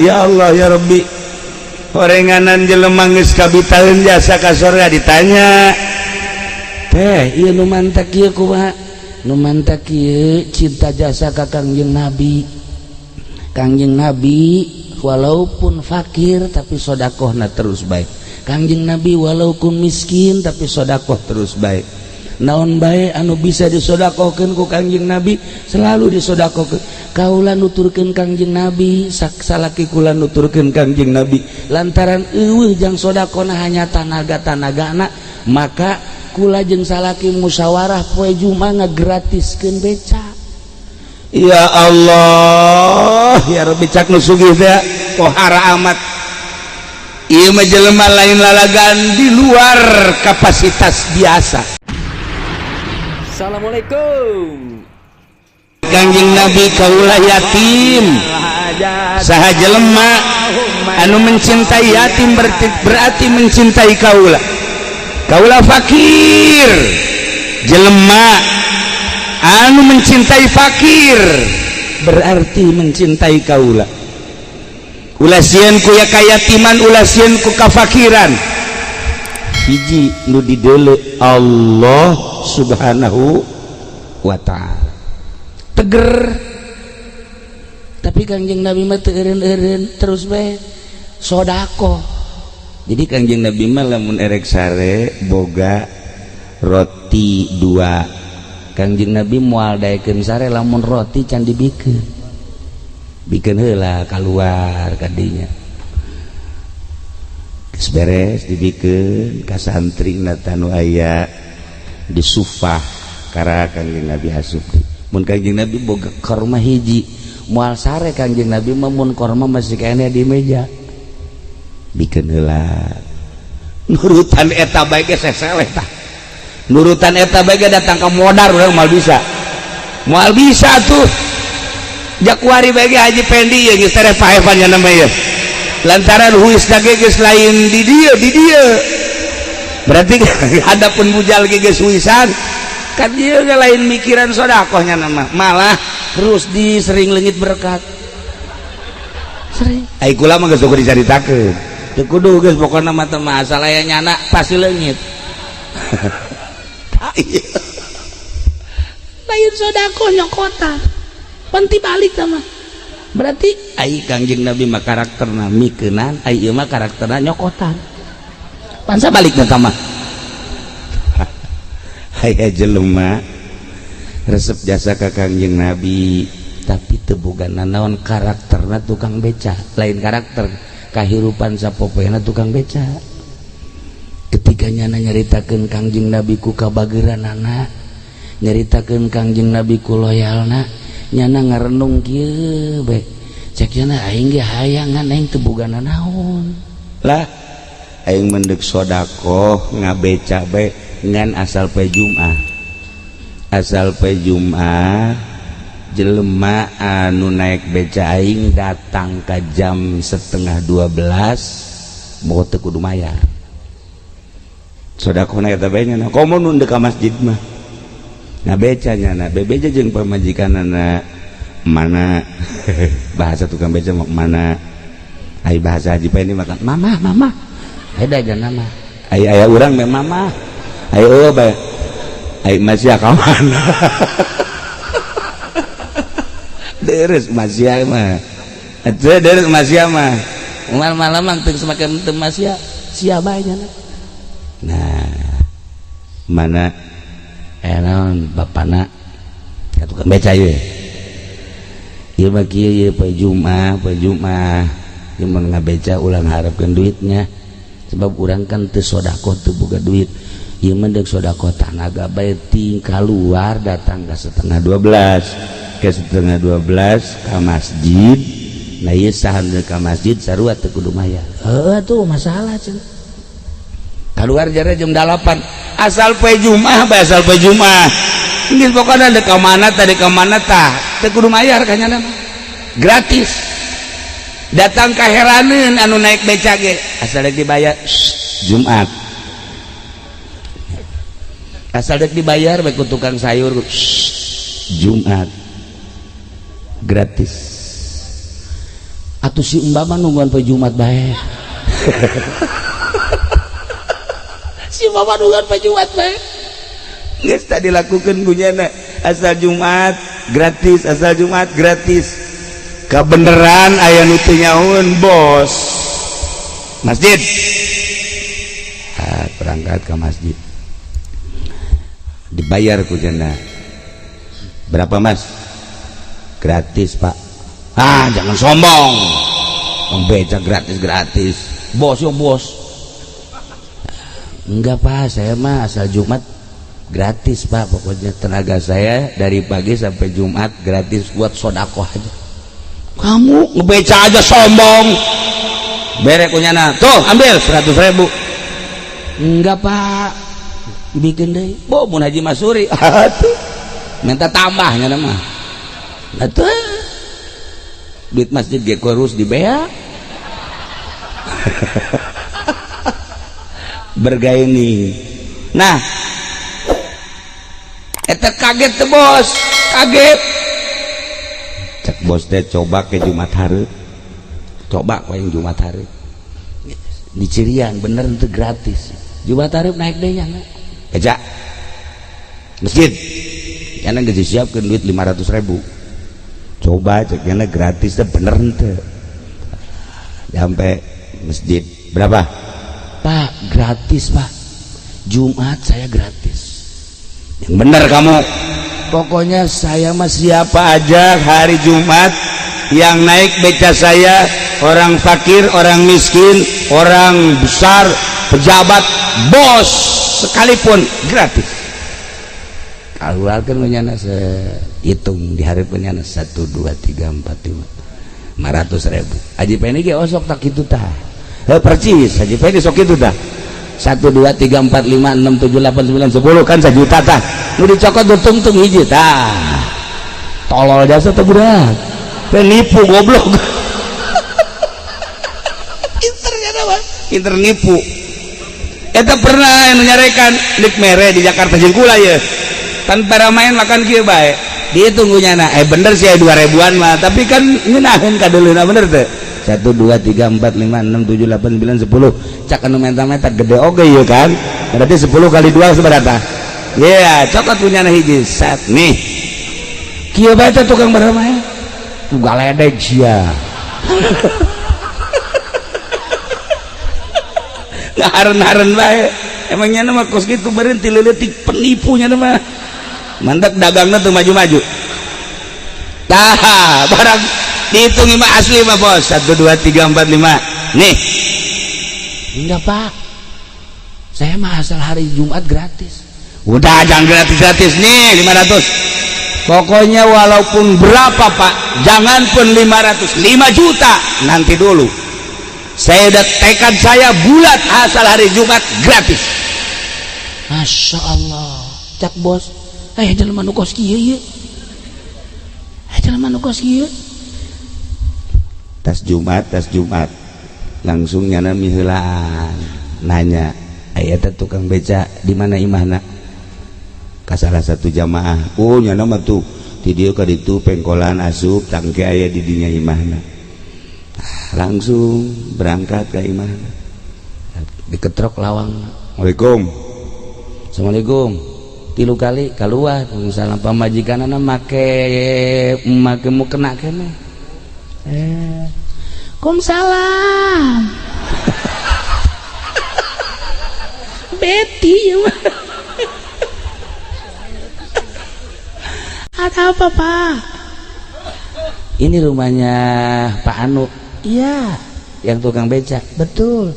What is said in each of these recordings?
Ya Allah ya Rabbi, horenganan jelema geus kabitaeun jasa ka sorga ditanya teh, ieu nu mantak ieu kumaha? Nu mantak ieu cinta jasa ka Kangjeng Nabi. Kangjeng Nabi walaupun fakir tapi sodakohna terus baik. Kangjeng Nabi walaupun miskin tapi sodakoh terus baik. Naon bae anu bisa disodakohkeun ku Kangjeng Nabi selalu disodakohkeun. Kaula nuturkeun Kangjeng Nabi, salaki kula nuturkeun Kangjeng Nabi, lantaran eueuh jang sodakohna hanya tanaga-tanagana, maka kula jeung salaki musyawarah poe Jumat ngagratiskeun beca. Ya Allah ya Rabbi, cak nu sugih teh pohara amat. Ieu mah jelema lain lalagan, di luar kapasitas biasa. Assalamualaikum. Kangjeng Nabi, kaula yatim, saha jelema anu mencintai yatim berarti mencintai kaula. Kaula fakir, jelema anu mencintai fakir berarti mencintai kaula. Ulah sieun ku ya kayatiman, ulah sieun ku kafakiran. Hiji nu dideuleu Allah Subhanahu wa ta'ala. Teger, tapi Kangjeng Nabi mah teu eureun-eureun, terus bae sodakoh. Jadi Kangjeng Nabi mah lamun erek sare boga roti dua, Kangjeng Nabi moal daekeun sare lamun roti can dibikeun. Bikeun heula kaluar kadinya, geus beres dibikeun ka santri nu aya di sufah, kara Kangjeng Nabi asup. Mun Kangjeng Nabi boga korma hiji, moal sare Kangjeng Nabi mah mun korma masih keneh di meja. Bikeun heula, nurutan eta bae ge seseleh tah. Nurutan eta bae ge datang ke modar urang moal bisa, moal bisa tuh. Jakuari bae ge Haji Pendi ye geus tereh paepan nya nama ye, lantaran huis ge geus lain di dieu, di dieu berarti hadapun bujal ge geus huisan kan. Ieu ge lain mikiran sodakohnya nama, malah terus di sering leungit berkat sering. Ai kula mah geus kudu dicaritakeun, teu kudu geus, pokona mah teu masalah aya nyana pasti leungit. Tah ieu lain sodakoh, nyokotan penti balik sama. Berarti ai Kangjeng Nabi mah karakterna mikeunan, ai ieu mah karakterna nyokotan, pansa balik na mah. Aya jelema resep jasa ka Kangjeng Nabi tapi teu boga nanaon, karakterna tukang beca. Lain karakter, kahirupan sapopoena tukang beca. Ketika nyana nyaritakeun Kangjeng Nabi ku kabageranana, nyaritakeun Kangjeng Nabi ku loyalna, nyana ngarenung kieu bae, cek nyana, aing ge hayang, ngan aing teu boga nanaon. Lah, aing mendek sodakoh ngabeca bae, ngan asal poe Jumat, asal poe Jumat jelema anu naik beca aing datang ke jam 11.30 mau teu kudu mayar. Sodakohna eta bae nya. Komo nu ka masjid mah ngabeca, nyana bebeja jeung pamajikanana. Mana bahasa tukang beca mah mana? Ai bahasa Haji ini makan mama mama beda aja nama. Ai aya urang me mama, ai eueuh bae, ai masih ka mana deres masih mah atuh, deres masih mah malam-malam mah teu semakin teu masih sia bae nya. Nah, mana naon bapana ka tukang beca ieu? Ieu mah kieu ieu, poe Jumat, poe Jumat ieu mun ngabeca ulah ngaharepkeun duitnya, sebab urang kan teu sodakoh, teu boga duit. Ieu mah deuk sodakoh tanaga bae, ting keluar datang ke 11.30, ke 11.30 ka masjid. Nah, ieu saha nu ka masjid sarua teu kudu mayar. Heuh tuh masalah cenah. Keluar jare jam 8, asal poe Jumat bae, asal poe Jumat geus pokona deuk ka mana tah, deuk ka mana tah, teu kudu mayar ka nyana mah, gratis. Datang ka heraneun anu naik beca ge, asal deuk dibayar. Shh, Jumat, asal dek dibayar bae ku tukang sayur. Shh, Jumat, gratis. Atuh si Mbak mah nungguan poe Jumat bae. Si Mbak mah nungguan poe Jumat bae. Geus tadi lakukeun kunyana asal Jumat gratis, asal Jumat gratis. Kebeneran aya nu teu nyahoeun bos masjid. Ah, berangkat ke masjid. Dibayar ku jana. Berapa mas? Gratis pak. Ah, jangan sombong. Bang beca gratis-gratis. Bos yo bos. Enggak pak, saya mah asal Jumat gratis pak. Pokoknya tenaga saya dari pagi sampai Jumat gratis buat sodakoh aja. Kamu ngebeca aja sombong. Berek kunyana. Tuh ambil 100.000. Enggak pak, bikin deh. Bo mun Haji Masuri. Atuh. Minta tambahnya mah. Atuh. Duit masjid ge kurus dibea. Bergaini. Nah, eta kaget tuh bos, kaget. Cek bos teh coba ke Jumat hari. Coba kau yang Jumat hari. Di Cirian bener itu gratis. Jumat hari naik deh nya. Beca. Masjid. Yana geus disiapkeun duit 500.000. Coba cek yana gratis teh bener henteu. Sampai masjid berapa? Pak, gratis pak. Jumat saya gratis. Yang bener kamu. Pokoknya saya mah siapa aja hari Jumat yang naik beca saya, orang fakir, orang miskin, orang besar, pejabat, bos sekalipun gratis. Keluarkan menyana sehitung di hari penyana 1 2 3 4 5 500.000. Haji Peni ge osok tak kitu tah. Heuh percis Haji Peni sok kitu tah. 1 2 3 4 5 6 7 8 9 10 kan 1 juta tah. Nu dicokot tungtung hiji tah. Tolol jasa teh budak. Penipu goblok. Pinter ya mah. Pinter nipu. Eta pernah anu nyarekan dik mere di Jakarta jeung kula ye. Tanpa main makan kieu bae. Dihitung nyana, bener sih 2000-an mah, tapi kan ngeunaheun kadeuleuna bener teu? 1 2 3 4 5 6 7 8 9 10. Cak anu menta-menta gede oge ieu kan. Berarti 10 kali 2 sabaraha? Iya, cokot punyana hiji set nih. Kieu bae teh tukang baramae. Tuh galedeg sia. Ngaharen-haren bae. Emangnya mah kos kitu berhenti leutik penipunya mah. Mantak dagangna tuh maju-maju. Tah, barang dihitung mah asli mah bos. 1 2 3 4 5. Nih. Enggak, Pak. Saya mah asal hari Jumat gratis. Udah jangan gratis-gratis nih 500. Pokoknya walaupun berapa, Pak, jangan pun 500, 5 juta nanti dulu. Saya udah tekad saya bulat asal hari Jumat gratis. Masya Allah. Cak bos, jelema nu kos kieu ieu. Jelema nu kos kieu. Tas Jumat. Langsung nyana miheulaan nanya, aya teh tukang beca di mana imahna? Ka salah satu jamaah. Oh, nyana mah tuh di dieu ka ditu pengkolan asup tangke aya di dinya imahna. Langsung berangkat ke imahna. Diketrok lawang. Assalamualaikum. Assalamualaikum. 3 kali keluar. Salam pamajikanana make mu kena kene. Kumsalam. Betty ya mah. Ada apa, Pak? Ini rumahnya Pak Anu. Iya, yang tukang becak. Betul.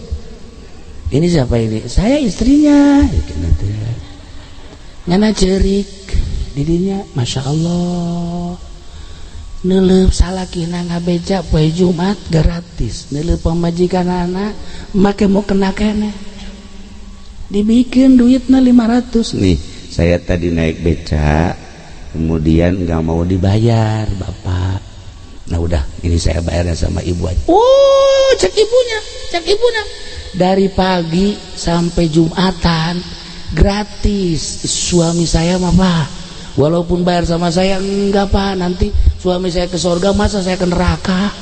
Ini siapa ini? Saya istrinya. Nyana cerik didinya, Masya Allah. Neuleup salakina ngabeca poe Jumat gratis. Neuleup pamajikan anak make mau kena kene. Dibikin duitna 500 nih. Saya tadi naik becak, kemudian nggak mau dibayar, Bapak. Nah udah, ini saya bayarnya sama ibu aja. Oh, cek ibunya. Dari pagi sampai Jumatan gratis. Suami saya mah Pak, walaupun bayar sama saya enggak Pak, nanti suami saya ke surga, masa saya ke neraka.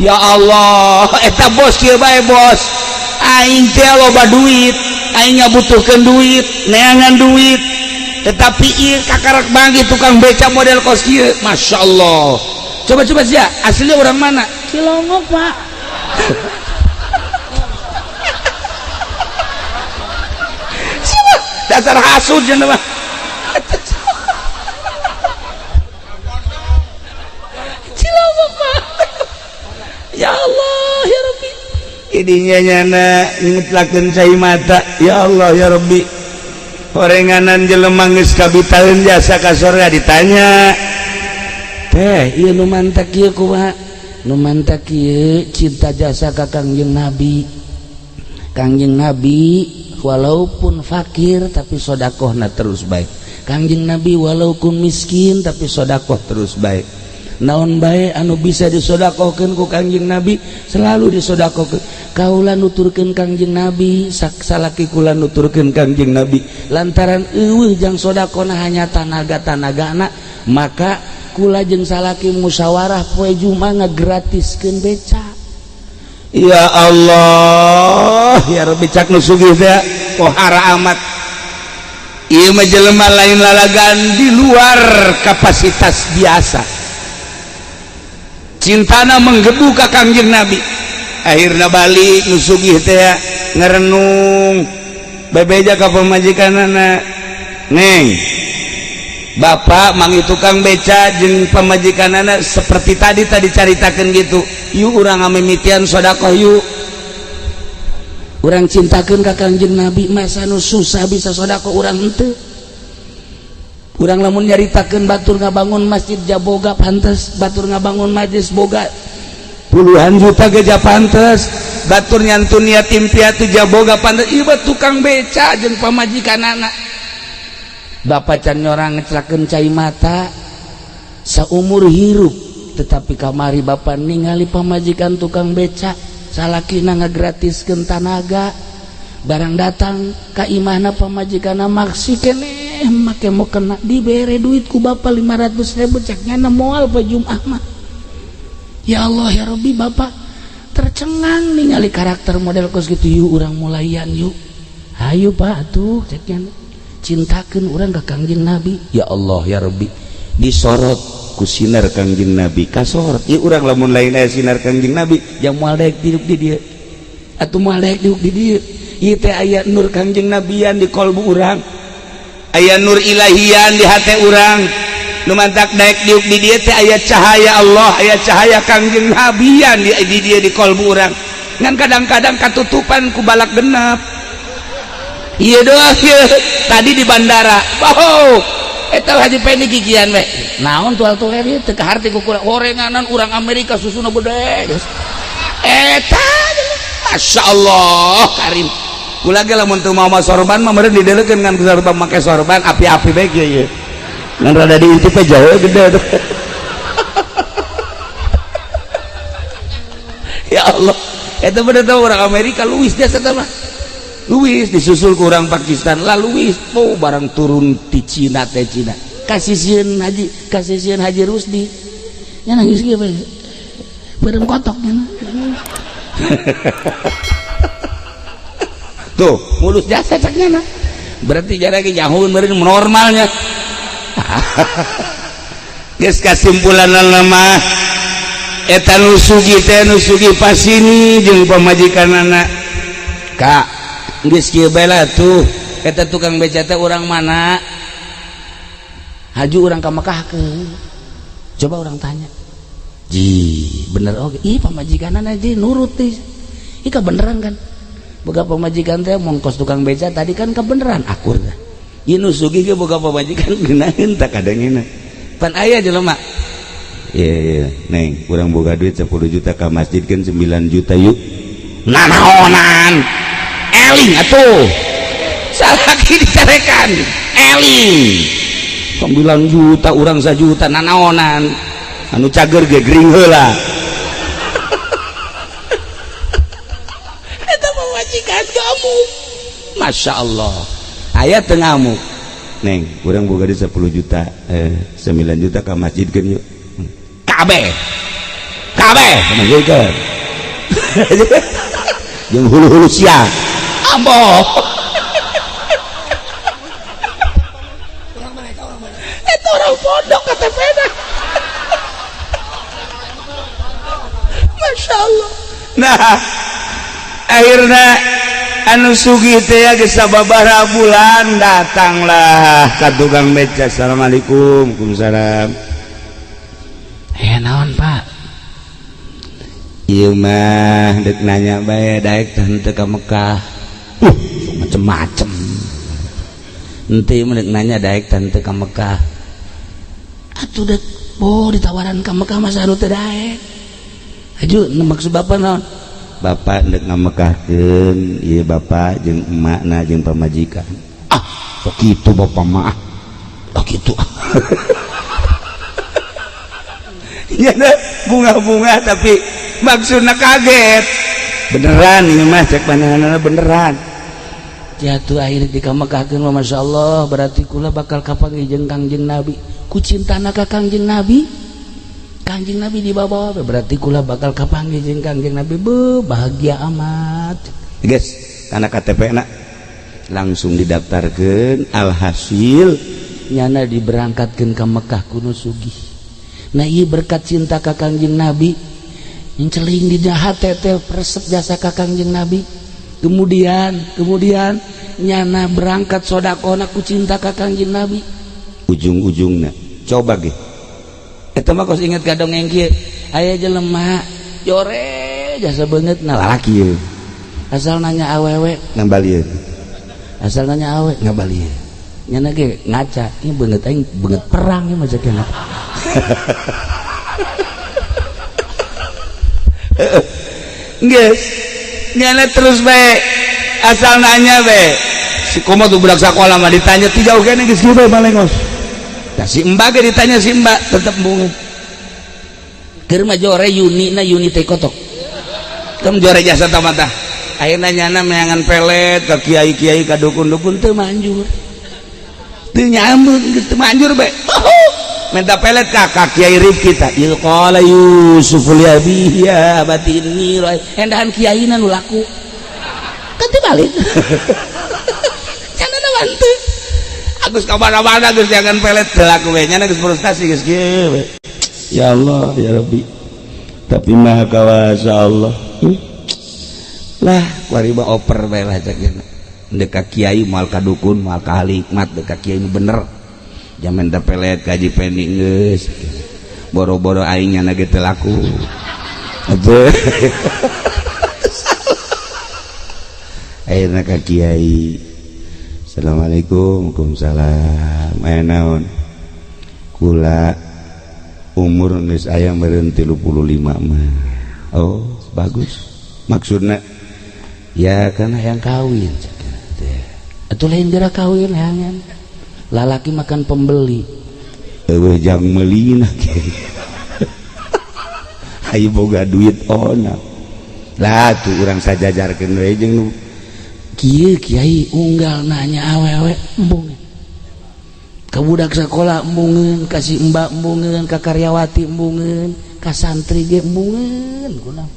Ya Allah, eta bos kieu bae bos. Aing teh loba duit, aing ngabutuhkeun duit, neangan duit. Tetapi ieu kakarak banggi tukang beca model kos kieu. Masya Allah. Coba-coba sia, aslinya orang mana? Cilongok, Pak. Siapa? Dasar hasud jeung mah. Cilongok, Pak. Ya Allah, ya Rabbi. Idinya nyana ngutlakeun cai mata. Ya Allah, ya Rabbi. Horenganan jelema geus kabitaeun jasa ka sorga ditanya. Teh, ieu nu mantak ieu kumaha? Nu mantak ieu cinta jasa ka Kangjeng Nabi. Kangjeng Nabi walaupun fakir tapi sodakohna terus baik. Kangjeng Nabi walaupun miskin tapi sodakoh terus baik. Naon bae anu bisa disodakohkeun ku Kangjeng Nabi selalu disodakohkeun. Kaula nuturkeun Kangjeng Nabi, salaki kula nuturkeun Kangjeng Nabi. Lantaran eueuh jang sodakohna hanya tanaga-tanagana, maka kula jeung salaki musyawarah poe Jumat ngagratiskeun beca. Ya Allah, ya Rabbi, cak nu sugih teh pohara amat. Ieu mah jelema lain lalagan di luar kapasitas biasa. Cintana menggebu ka Kangjeng Nabi. Akhirna balik nu sugih teh ngerenung bebeja ka pamajikanana. Neng, bapak mangi tukang beca jeung pamajikanana seperti tadi caritakeun gitu. Yuk urang ngamimitian sedekah yuk. Urang cintakeun ka Kangjeng Nabi, masa nu susah bisa sedekah urang henteu. Urang lamun nyaritakeun batur ngabangun masjid jaboga pantes, batur ngabangun majlis boga puluhan juta ge pantes, batur nyantun yatim piatu jaboga pantes. Ieu tukang beca jeung pamajikanana. Bapak can nyorang ngecelakeun cai mata saumur hirup, tetapi kamari bapak ningali pamajikan tukang beca salakina ngagratiskeun tanaga, barang datang ka imahna pamajikanna maksi keneh make mau kena dibere duit ku bapak 500.000 cek nyana moal poe Jumat mah. Ya Allah ya Rabbi, bapak tercengang ningali karakter model kos gitu. Yuk urang mulayan yuk, hayu Pak atuh cek nyana cintakeun urang ka Kangjeng Nabi. Ya Allah ya Rabbi, disorot ku sinar Kangjeng Nabi kasorot. Ieu urang lamun lain aya sinar Kangjeng Nabi jang moal daek diuk di dieu atuh moal daek diuk di dieu. Ieu teh aya nur Kangjeng Nabian di kolbu urang, aya nur ilahian di hate urang. Nu mantak daek diuk di dieu teh aya cahaya Allah, aya cahaya Kangjeng Nabian di dieu di kolbu urang. Ngan kadang-kadang katutupan ku balak genap. Iya doa ieu tadi di bandara. Wow, eta Haji Pendi kikian we. Naon tual-tual ieu teu kaharti ku horenganan urang Amerika susuna gede. Eta Masya Allah karim. Kula ge lamun teu mawa sorban mah meureun dideulekeun ngan ku sorban make sorban api-api bae kieu ieu. Ngan rada diintip we jauh gede tuh. Ya Allah, eta bener teh urang Amerika Luis dia eta mah. Luis disusul ku urang Pakistan lah Luis, oh barang turun di Cina teh Cina. Kasih sieun Haji Rusdi. Nya nangis kieu bae. Beureum kotok nya. Tuh, mulus jasa cek nya. Berarti jara ge jahun meureun normalnya. Geus kasimpulanna mah eta nu sugih teh nu sugih pasini jeung pamajikanana. Kak, geus kieu bae lah tuh. Eta tukang beca teh urang mana? Haju urang ka Mekah ke. Coba urang tanya. Ji, bener oge. Ih, pamajikanana ji nurut teh. Ih, kebeneran kan. Boga pamajikan teh mongkos tukang beca tadi kan kebeneran akur. Ieu nu sugih ge boga pamajikan geunaheun tak kadangena. Pan aya jelema. Iya, iya, neng, urang boga duit 10 juta ka masjid kan 9 juta yuk. Nanaonan. Eling atuh. Salaki dicarekan. Eling. 9 juta urang 1 juta nanaonan. Anu cager ge gering heula. Eta pamajikan kamu. Masya Allah. Aya teu ngamuk. Neng, urang boga duit 10 juta, 9 juta ka masjid kan yuk. Kabeh. Kabeh pamajikan. Jeung hulu-hulu sia. Ambo. Eta orang pondok KTP-na. Masya Allah. Nah, akhirnya anu sugih teh geus sababaraha bulan datanglah ka tukang beca. Assalamualaikum. Waalaikumsalam. Naon Pak? Ieu mah deuk nanya bae daek teh henteu ka Mekah. Macem-macem. Henteu mah deuk nanya daek teh henteu ka Mekah. Atuh deuk oh ditawaran ka Mekah masa anu teu daek. Aju maksud bapak naon? Bapak ndek ngamekahkeun ieu bapak jeung emakna jeung pamajikan. Ah, sok kitu bapak mah. Ah, kitu. Ya bunga-bunga tapi maksudna kaget. Beneran ieu mah cek pandanganna beneran. Jatuh akhirnya dikamekahkeun mah masyaallah berarti kula bakal kapanggih jeung Kangjeng Nabi. Ku cintana ka Kangjeng Nabi. Kangjeng Nabi dibawa berarti kula bakal kapanggih jeung Kangjeng Nabi. Beuh, bahagia amat. Guys, karena KTP na langsung didaftarkeun, alhasil nyana diberangkatkeun ka Mekah kuno sugih. Nah, ieu berkat cinta ka Kangjeng Nabi. Nceling di hate teh resep jasa ka Kangjeng Nabi. Kemudian nyana berangkat sedekahna ku cinta ka Kangjeng Nabi. Ujung-ujungna coba ge. Eta mah kos inget ka dongeng kieu. Aya jelema jore jasa beungeut na lalaki ieu. Asal nanya awewe ngabalieun. Asal nanya awe ngabalieun. Nyana ge ngaca, ieu beungeut aing beungeut perang ieu mah cek enak. Geus, nyana terus bae asal nanya bae. Si komo tuh budak sakola mah ditanya ti jauh keneh geus kieu bae malengos. Nah, si mbak ge ditanya si mbak tetep embungeun. Keur mah jore Yuni na Yuni teh kotok. Tem jore jasa tamata. Ayeuna nyana meangan pelet ka kiai-kiai ka dukun-dukun teu manjur. Teu nyambung geus teu manjur bae. Minta pelet ka kiai Rifki tah. Il qala Yusuf li abihi ya abati inni ra endahan kiaina nu laku. Kan teu balik. Nyana mah teu. Agus kamana-mana geus jangan pelet teu laku we nyana geus frustasi geus kieu we. Ya Allah ya Rabbi. Tapi maha kawasa Allah. Lah kuari mah oper bae lah cek nya. Deuk ka kiai moal ka dukun moal ka ahli hikmat deuk ka kiai nu bener. Jaman teh pelet ka Haji Pendi geus. Boro-boro aing nyana ge teu laku. Atuh. Ayeuna ka kiai. Assalamualaikum. Waalaikumsalam. Aya naon? Kula umur geus aya meureun 35 mah. Oh, bagus. Maksudna ya karena yang kawin. Atuh lain geura kawin hangan. Lalaki makan pembeli. Eueuh jang meulina ge. Hayu boga duit ona. Lah tuh urang sajajarkeun we jeung nu kieu kiai unggal nanya awewe embungeun. Ka budak sakola embungeun, ka si mbak embungeun, ka karyawati embungeun, ka santri ge embungeun kunaon.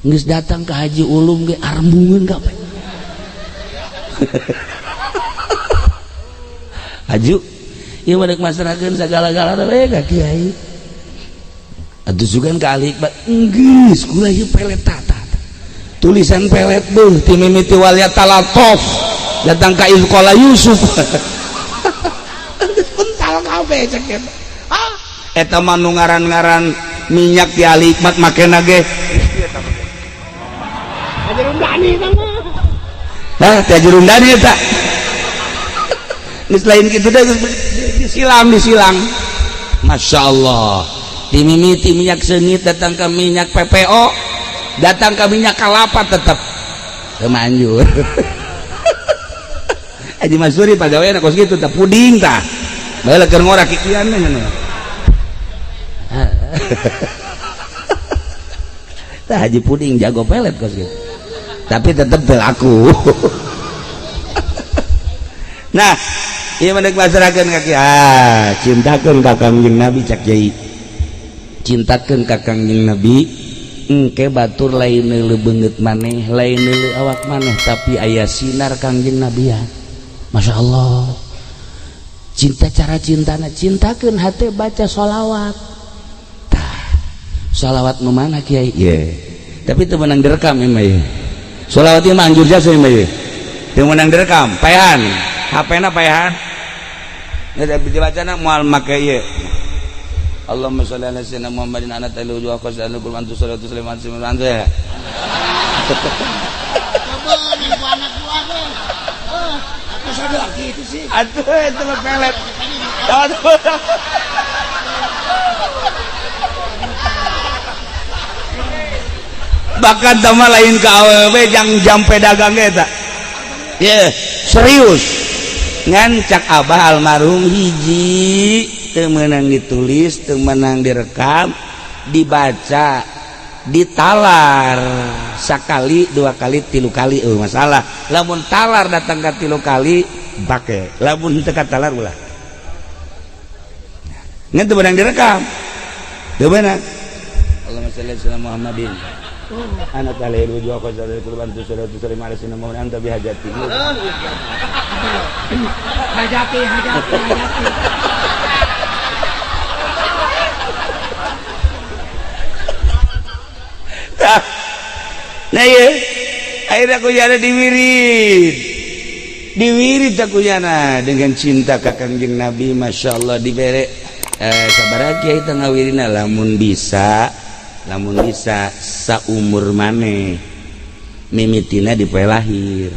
Geus datang ka Haji Ulum ge arembungeun kabeh. Aju ieu mah deuk masrahkeun sagala-galana we ka kiai. Atuh sugan ka ahli hikmat geus kula ieu pelet tata. Tulisan pelet beuh ti mimiti wal yatalatof datang ka Izqala Yusuf. Geus pental kabeh cek eta. Ah eta mah nu ngaran-ngaran minyak di ahli hikmat makena ge. Haji Rundani eta mah. Hah, teh Haji Rundani eta. Geus lain kitu deh disilang disilang. Masya Allah. Dimimiti minyak seungit datang ke minyak PPO, datang ke minyak kalapa tetep teu manjur. Haji Mansuri pagawean kos kitu tah puding tah. Bae keur ngora kikian nya. Tah Haji Puding jago pelet kos kitu. Tapi tetep teu laku. Nah, ieu mah deuk masrahkeun ka kiai. Ah, cintakeun ka Kangjeng Nabi cak kiai. Cintakeun ka Kangjeng Nabi engke batur lain neuleuh beungeut maneh, lain neuleuh awak maneh, tapi aya sinar Kangjeng Nabi ya. Masya Allah. Cinta cara cintana, cintakeun hate baca sholawat. Tah, sholawat nu mana kiai? Ye. Tapi teu meunang direkam ieu mah ye. Sholawat ieu mah anjur jasa ieu mah ye. Teu meunang direkam, paehan. HP-na paehan. Geus dibacana moal make ieu. Allahumma sholli ala sayyidina Muhammadin ana ta'ala wa qasal qul antu salatu sallam antu ya. Atuh itu mah pelet. Bahkan tama lain ka awewe jang jampe dagang eta. Ye, serius. Ngan cak abah almarhum hiji teu meunang ditulis, teu meunang direkam, dibaca, ditalar sakali, dua kali, tilu kali, masalah. Lamun talar datang ka tilu kali, bake. Lamun teu katalar ulah. Ngan teu meunang direkam. Teu meunang. Allahumma shalli ala Muhammadin. Ana talil wujuh qazal qurban tu salatu salim ala sayyidina Muhammad anta bihajati. Hajati hajati hajati. Nah iya, akhirnya aku jana diwirid, diwirid aku jana dengan cinta ka Kangjeng Nabi, masya Allah dibere. Sabar kiai teu ngawirina lamun bisa saumur maneh mimitina di poe lahir.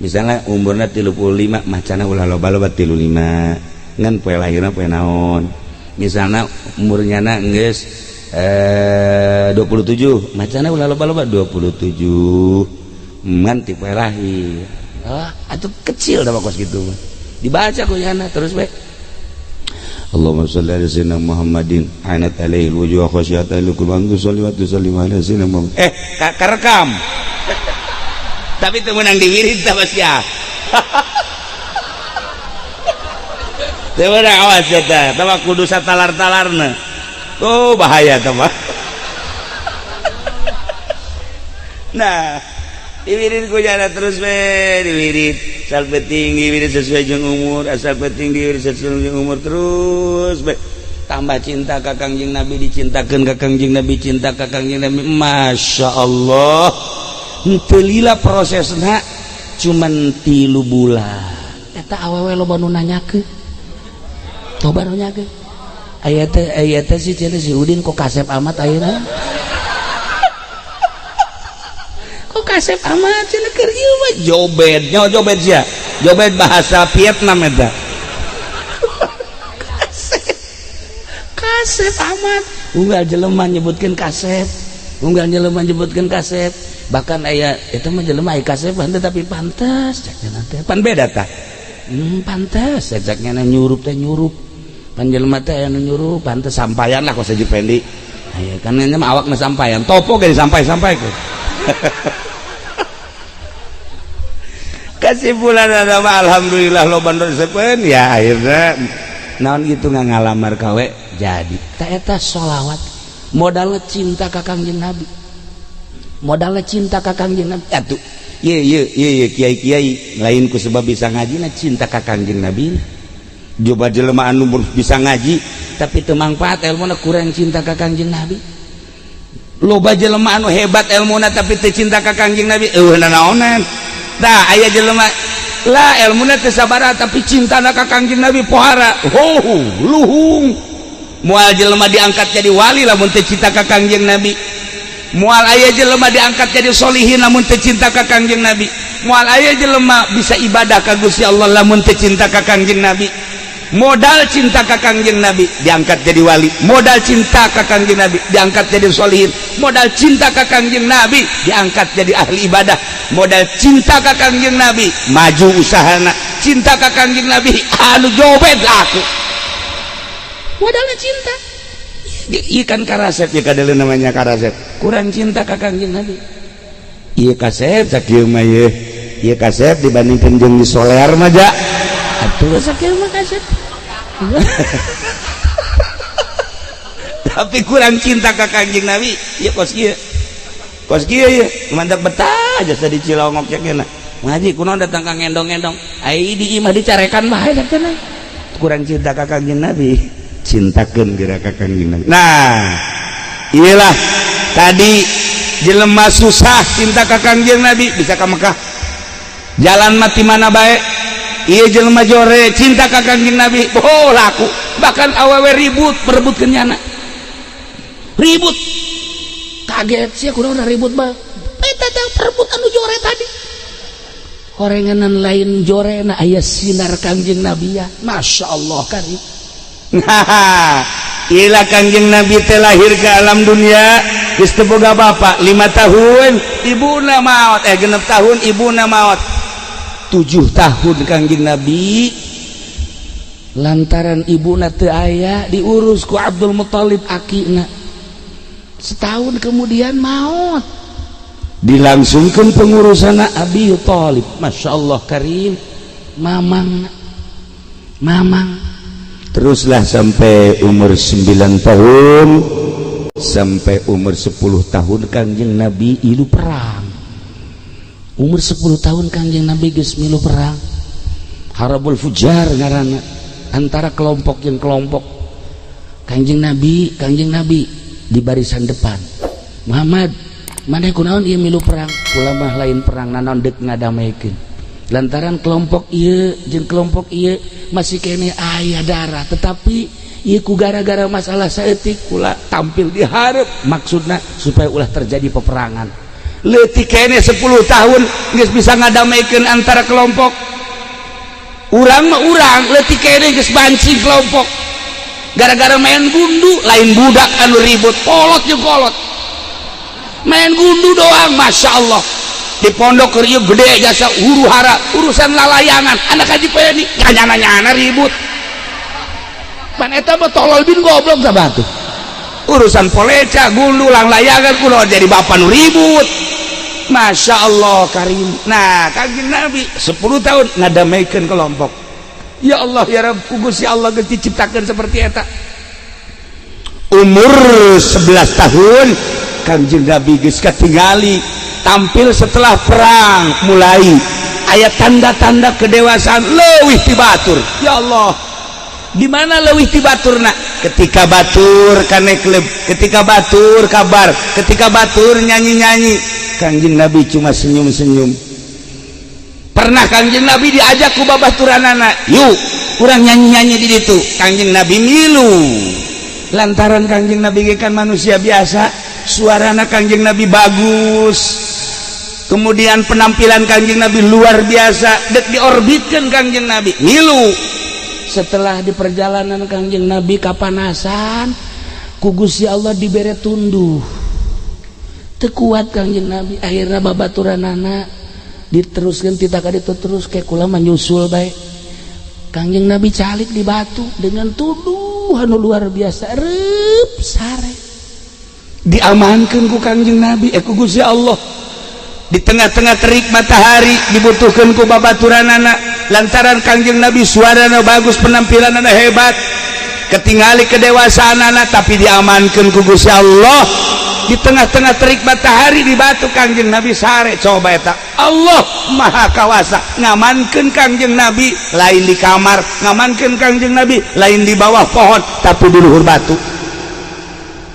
Misalnya umurna 35, macana ulah loba-loba 35, ngan poe lahirna poe naon. Misalnya umurnya na geus 27, macana ulah loba-loba 27, ngan ti poe lahir. Ah, atuh kecil da kos kitu. Dibaca ku nyana terus we. Allahumma shalli ala sayyidina Muhammadin anat alaihi wujuh khasyata qurban sholli wa sallim ala sayyidina Muhammad. Karekam. Tapi teu meunang diwirid tah sia. Teu meunang awas eta, tah kudu satalar-talarna. Oh, bahaya tah mah. Nah, diwirid ku jana terus we diwirid. Asal penting diwirid sesuai jeung umur, asal penting diwirid sesuai jeung umur terus we. Tambah cinta ka Kangjeng Nabi, dicintakeun ka Kangjeng Nabi, cinta ka Kangjeng Nabi. Masya Allah. Henteu lila prosesna cuman 3 bulan. Eta awewe loba nu nanyakeun. Loba nu nanyakeun. Aya teh si cenah si Udin kok kasep amat ayeuna. Kok kasep amat cenah keur ieu mah jobed, nyaho jobed sia. Jobed bahasa Vietnam eta. Kasep. Kasep amat. Unggal jelema nyebutkeun kasep. Unggal jelema nyebutkeun kasep. Bahkan aya eta mah jelema aya kasep henteu tapi pantes cek cenah teh. Pan beda tah. Pantes cek nya nyurup teh nyurup. Pan jelema teh aya nu nyurup pantes sampayan lah kos Haji Pendi. Aya kan nya mah awakna sampayan. Topo ge disampai-sampai ku. Kesimpulan adalah alhamdulillah loba resepeun ya akhirnya naon gitu ngalamar kawe jadi. Ta eta sholawat modalna cinta ka Kangjeng Nabi. Modalna cinta ka Kangjeng Nabi. Atuh ye ye ye ye kiai-kiai lain ku sebab bisa ngaji na cinta ka Kangjeng Nabi. Coba jelema anu bisa ngaji tapi teu mangfaat elmuna kurang cinta ka Kangjeng Nabi. Loba jelema anu hebat elmuna tapi teu cinta ka Kangjeng Nabi eueuh nanaonan. Tah aya jelema lah elmuna teu sabaraha tapi cintana ka Kangjeng Nabi pohara. Oh, luhung. Moal jelema diangkat jadi wali lamun teu cinta ka Kangjeng Nabi. Moal aya jelema diangkat jadi solihin lamun teu cinta ka Kangjeng Nabi. Moal aya jelema bisa ibadah ka Gusti Allah lamun teu cinta ka Kangjeng Nabi. Modal cinta ka Kangjeng Nabi diangkat jadi wali, modal cinta ka Kangjeng Nabi diangkat jadi solihin, modal cinta ka Kangjeng Nabi diangkat jadi ahli ibadah, modal cinta ka Kangjeng Nabi maju usahana, cinta ka Kangjeng Nabi anu jobet aku. Modalnya cinta. Ieu kan karasep ieu kadeuleun namanya karasep. Kurang cinta ka Kangjeng Nabi. Ieu kasep sakieu mah ieu. Ieu kasep dibandingkeun jeung di soler mah ja. Atuh sakieu mah kasep. Tapi kurang cinta ka Kangjeng Nabi ya, kos kieu, kos kieu ya, mantap betah aja di Cilongok ya. Kena ngaji kunaon datang ka ngendong-ngendong, ai di imah dicarekan bae cenah. Kurang cinta ka Kangjeng Nabi. Cintakeun geura ka Kangjeng Nabi. Nah, iyalah tadi, jelema susah cinta ka Kangjeng Nabi bisa ka Mekah, jalan mati mana bae. Iya, jelema jore cinta ka Kangjeng Nabi, oh laku. Bahkan awewe ribut merebutkeun nyana, ribut. Kaget sih kunaon ribut mah, eta teh perebutan nu jore tadi. Horenganan lain jore na, aya sinar Kangjeng Nabi ya, Masya Allah karim. Nah, ila Kangjeng Nabi teh lahir ke alam dunia geus teu boga bapak. 5 tahun ibuna maot, eh, 6 tahun ibuna maot. 7 tahun Kangjeng Nabi, lantaran ibuna teu aya, diurus ku Abdul Muthalib akina. Setahun kemudian maut, dilangsungkan pengurusan Abi Thalib. Masya Allah karim, mamang mamang. Teruslah sampai umur 9 tahun, sampai umur 10 tahun Kangjeng Nabi ilu perang. Umur 10 tahun Kangjeng Nabi geus milu perang, Harbul Fujar ngaranna, antara kelompok yang kelompok. Kangjeng Nabi, Kangjeng Nabi di barisan depan. "Muhammad, mana kunaon ieu milu perang?" "Kula mah lain perang nanaon, deuk ngadamaikeun, lantaran kelompok ieu jeung kelompok ieu masih kene aya darah, tetapi ieu ku gara-gara masalah saeutik kula tampil di hareup, maksudna supaya ulah terjadi peperangan." Leutik kene 10 tahun geus bisa ngadamaikeun antara kelompok. Urang mah, urang leutik kene geus banci kelompok gara-gara main gundu. Lain budak anu ribut, kolot jeung kolot main gundu doang. Masya Allah, di pondok keur ieu gede jasa huru hara urusan lalayangan. Anak Haji Peni nyana-nyana ribut pan, eta mah tolol bin goblok sabatu. Urusan poleca, gundu, lang layangan, kuno jadi bapak nu ribut. Masya Allah karim. Nah, Kangjeng Nabi 10 tahun ngadamaikeun kelompok. Ya Allah ya Rabb, ku Gusti Allah geus diciptakeun seperti eta. Umur 11 tahun Kangjeng Nabi geus katingali tampil setelah perang, mulai aya tanda-tanda kedewasaan leuwih ti batur. Ya Allah, di mana leuwih ti baturna? Ketika batur ka klub, ketika batur kabar, ketika batur nyanyi-nyanyi, Kangjeng Nabi cuma senyum-senyum. Pernah Kangjeng Nabi diajak ku babaturanana, "Yuk, kurang nyanyi-nyanyi di ditu." Kangjeng Nabi milu, lantaran Kangjeng Nabi kan manusia biasa, suarana Kangjeng Nabi bagus, kemudian penampilan Kangjeng Nabi luar biasa, dek diorbitkan. Kangjeng Nabi milu. Setelah di perjalanan Kangjeng Nabi kapanasan, ku Gusti Allah dibere tunduh, teu kuat Kangjeng Nabi. Akhirnya babaturanana diteruskan, tidak itu terus kayak kula menyusul baik. Kangjeng Nabi calik di batu dengan tunduh anu luar biasa, rep sare. Diamankan ku Kangjeng Nabi, eh, ku Gusti Allah di tengah-tengah terik matahari, dibutuhkan ku babaturanana, lantaran Kangjeng Nabi suarana bagus, penampilan hebat, ketingali kedewasaan anak, tapi diamankan ku Gusti Allah. Di tengah-tengah terik matahari, di batu Kangjeng Nabi sare. Coba eta, Allah Maha Kawasa ngamankan Kangjeng Nabi lain di kamar, ngamankan Kangjeng Nabi lain di bawah pohon, tapi di luhur batu.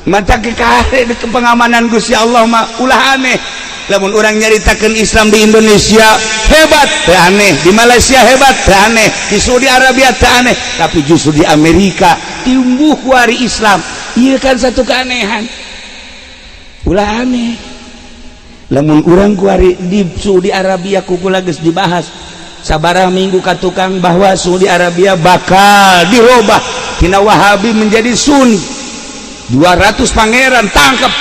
Mata kekare di pengamanan Gusti Allah mah ulah aneh. Lamun orang nyaritakan Islam di Indonesia hebat teu aneh, di Malaysia hebat teu aneh, di Saudi Arabia teu aneh, tapi justru di Amerika tumbuh kuari Islam. Iya kan, satu keanehan. Ulah aneh lamun urang kuari di Saudi Arabia. Ku kula geus dibahas sabaraha minggu ka tukang bahwa Saudi Arabia bakal dirubah tina Wahabi menjadi Sunni. 200 pangeran tangkap,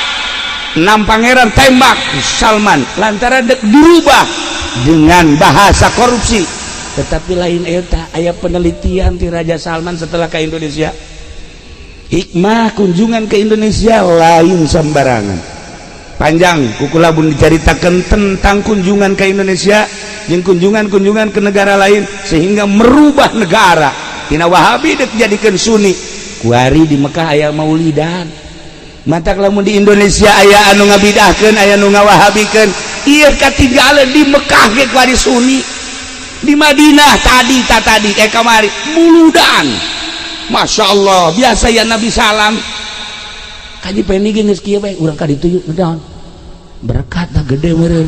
6 pangeran tembak Salman, lantaran dek dirubah dengan bahasa korupsi. Tetapi lain eta, aya penelitian di Raja Salman setelah ke Indonesia. Hikmah kunjungan ke Indonesia lain sembarangan. Panjang ku kula pun diceritakan tentang kunjungan ke Indonesia yang kunjungan-kunjungan ke negara lain sehingga merubah negara tina Wahabi dek jadikan Sunni. Kuari di Mekah aya maulidan. Matak lamun di Indonesia aya anu ngabidahkeun, aya nu ngawahabikeun, ieu katinggalan di Mekah ge kuari Sunni, di Madinah tadi ta tadi kamari muludan. Masya Allah, biasa ya Nabi salam. Kaji peni ge geus kieu bae, urang ka ditu yuk naon. Berkat dah gede meureun.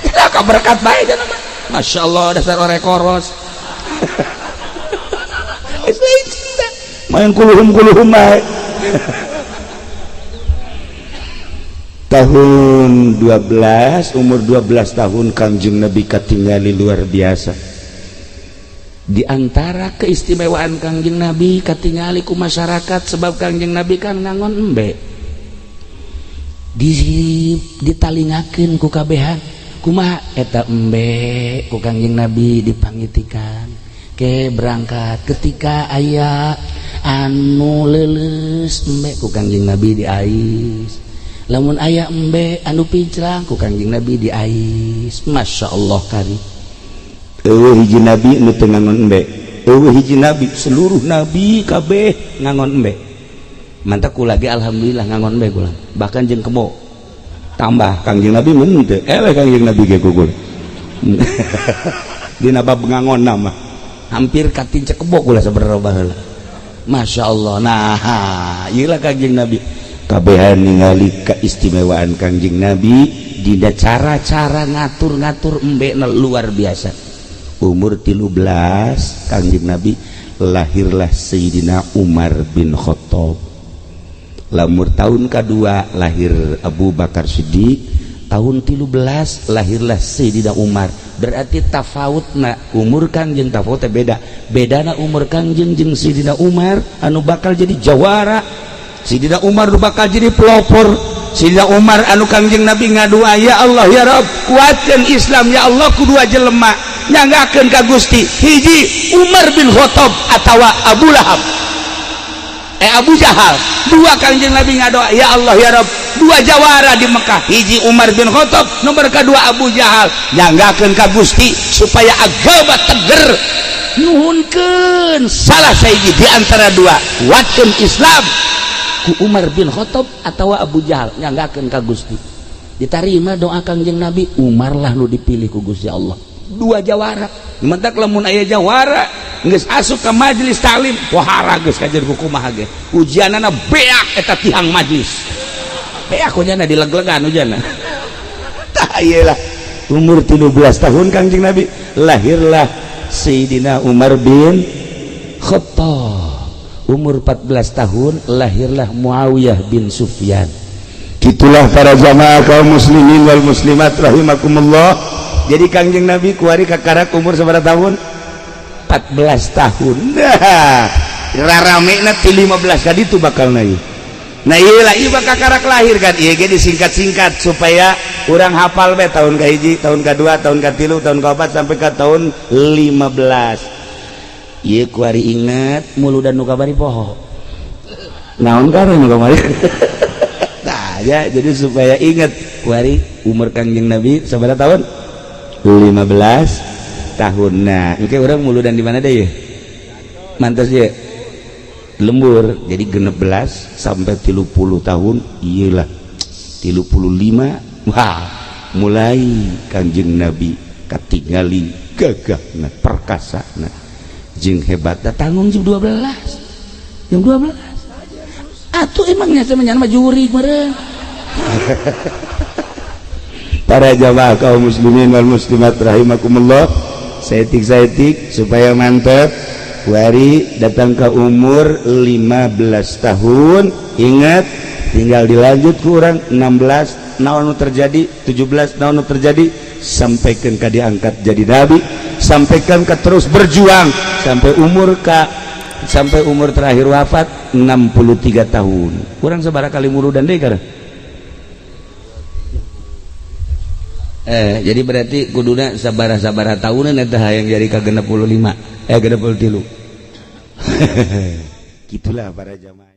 Ka berkat bae cenah mah. Masya Allah dasar orek koros. Geus lain cinta. Main kuluhum-kuluhum bae. Tahun 12, umur 12 tahun Kangjeng Nabi katingali luar biasa. Di antara keistimewaan Kangjeng Nabi katingali ku masyarakat sebab Kangjeng Nabi kan ngangon embe. Ditalingakeun ku kabehan. Kumaha eta embe ku Kangjeng Nabi dipangitikan. Ke berangkat ketika aya anu leuleus embe ku Kangjeng Nabi diais. Lamun aya embe anu pincrang ku Kangjeng Nabi diais. Masya Allah kari. Eueuh hiji nabi nu teu ngangon embe. Eueuh hiji nabi, seluruh nabi kabeh ngangon embe. Mantak kula ge alhamdulillah ngangon embe kula. Bahkan jeung kebo. Tambah Kangjeng Nabi mun teu. Eleh Kangjeng Nabi ge kugul. Dina bab ngangon mah hampir katincek kebo kula saberapa baheula. Masya Allah. Nah, ieu lah Kangjeng Nabi. Kabehan ningali keistimewaan Kangjeng Nabi dina cara-cara ngatur-ngatur embe luar biasa. Umur 13 Kangjeng Nabi lahirlah Sayyidina Umar bin Khattab. Lamur tahun kedua lahir Abu Bakar Siddiq, tahun 13 lahirlah Sayyidina Umar. Berarti tafawutna umur Kangjeng tafawutna beda. Bedana umur Kangjeng jeung Sayyidina Umar anu bakal jadi jawara. Sayyidina Umar nu bakal jadi pelopor. Sayyidina Umar anu Kangjeng Nabi ngadua, ya Allah ya Rabb, kuatkeun Islam ya Allah ku dua jelema, nyanggakeun ka Gusti. Hiji Umar bin Khattab atawa Abu Lahab, Abu Jahal. Dua Kangjeng Nabi ngadoa, ya Allah ya Rabb, dua jawara di Mekah, hiji Umar bin Khattab, nomor kedua Abu Jahal, nyanggakeun ka Gusti supaya agama teger. Nuhunkeun salah sahiji di antara dua, kuatkeun Islam ku Umar bin Khattab atau Abu Jahal, nyanggakeun ka Gusti. Ditarima doa Kangjeng Nabi, Umar lah nu dipilih ku Gusti Allah. Dua jawara. Mentak lamun aya jawara geus asup ka majelis taklim, wahara geus kajer ku kumaha ge. Ujianana beak eta tihang majelis. Beak ujianna dileg-legan ujianna. Tah ieu lah. Umur 13 tahun Kangjeng Nabi lahirlah Sayyidina Umar bin Khattab. Umur 14 tahun lahirlah Muawiyah bin Sufyan. Gitulah para jamaah kaum muslimin wal muslimat rahimakumullah. Jadi Kangjeng Nabi kuari kakarak umur sabaraha tahun? 14 tahun. Nah, raramena ti 15 kali itu bakal naik. Nah ieu lah ieu bakal kakarak lahir kan. Ieu ge disingkat-singkat supaya urang hafal bae tahun ka-1, tahun ka-2, tahun ka-3, tahun ka-4 sampai ka tahun 15. Ieu kuari inget muludan nu kamari poho. Naon kare nu kamari? Tah ya, jadi supaya inget kuari umur Kangjeng Nabi sabaraha tahun? 15 tahun. Nah, engke urang muludan di mana deh ya? Mantas ya? Lembur. Jadi 16 sampai 30 tahun, iyalah 35. Wah, mulai Kangjeng Nabi katingali gagahna, perkasana, jeung hebatna tanggung jam 12. Jam 12. Atuh emangnya semenyan mah jurig meureun. Para jamaah kaum muslimin wal muslimat rahimakumullah, saeutik-saeutik supaya mantep. Wari datang ke umur 15 tahun, ingat tinggal dilanjut kurang 16 naon nu terjadi, 17 naon nu terjadi, sampaikan ka diangkat jadi nabi, sampaikan ka terus berjuang sampai umur ka sampai umur terakhir wafat 63 tahun. Kurang sabaraha kali muludan deui kana? Jadi berarti kuduna sabaraha-sabaraha tahunan eta hayang jadi ka 65 63. Gitulah para jamaah.